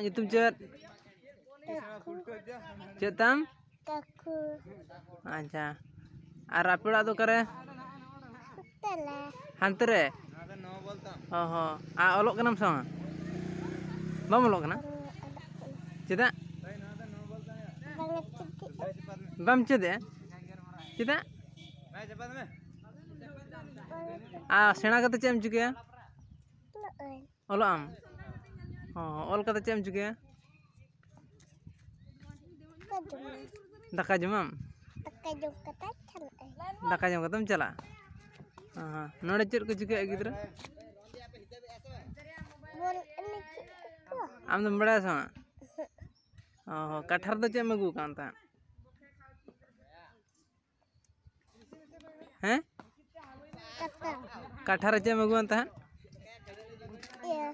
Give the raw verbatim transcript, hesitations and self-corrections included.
ᱧᱩᱛᱩᱢ ᱪᱮᱫ? ᱪᱮᱫ ᱛᱟᱢ? ᱠᱟᱹᱠᱩ᱾ ᱟᱪᱪᱷᱟ, ᱟᱨ ᱟᱯᱮ ᱚᱲᱟᱜ ᱫᱚ ᱚᱠᱟᱨᱮ? ᱛᱟᱞᱟ᱾ ᱦᱟᱱᱛᱮ ᱨᱮ? ᱚ ᱦᱚᱸ, ᱟᱨ ᱚᱞᱚᱜ ᱠᱟᱱᱟᱢ ᱥᱮ ᱵᱟᱝ? ᱵᱟᱢ ᱚᱞᱚᱜ ᱠᱟᱱᱟ? ᱪᱮᱫᱟᱜ? ᱵᱟᱝ ᱪᱮᱫ᱾ ᱵᱟᱢ ᱪᱮᱫ ᱮᱫᱼᱟ? ᱪᱮᱫᱟᱜ? ᱟᱨ ᱥᱮᱬᱟ ᱠᱟᱛᱮ ᱪᱮᱫ ᱮᱢ ᱪᱤᱠᱟᱹᱭᱟ? ᱚᱞᱚᱜ ᱟᱹᱧ᱾ ᱚᱞᱚᱜ ᱟᱢ? ᱚ, ᱚᱞ ᱠᱟᱛᱮ ᱪᱮᱫ ᱮᱢ ᱪᱤᱠᱟᱹᱭᱟ? ᱫᱟᱠᱟ ᱡᱚᱢᱟᱢ? ᱫᱟᱠᱟ ᱡᱚᱢ ᱠᱟᱛᱮ ᱪᱟᱞᱟᱜ ᱟᱹᱧ᱾ ᱫᱟᱠᱟ ᱡᱚᱢ ᱠᱟᱛᱮᱢ ᱪᱟᱞᱟᱜᱼᱟ? ᱚ, ᱱᱚᱰᱮ ᱪᱮᱫ ᱠᱚ ᱪᱤᱠᱟᱹᱭᱟ ᱜᱤᱫᱽᱨᱟᱹ? ᱵᱚᱞ ᱮᱱᱮᱡ ᱠᱚ᱾ ᱟᱢ ᱫᱚᱢ ᱵᱟᱲᱟᱭᱟ ᱥᱮ ᱵᱟᱝ? ᱚ, ᱠᱟᱴᱷᱟ ᱨᱮᱫᱚ ᱪᱮᱫ ᱮᱢ ᱟᱹᱜᱩ ᱟᱠᱟᱫ ᱛᱟᱦᱮᱸᱫ? ᱦᱮᱸ? ᱠᱟᱴᱷᱟ᱾ ᱠᱟᱴᱷᱟ ᱨᱮ ᱪᱮᱫ ᱮᱢ ᱟᱹᱜᱩᱣᱟᱱ ᱛᱟᱦᱮᱸᱫ? ᱤᱭᱟᱹ᱾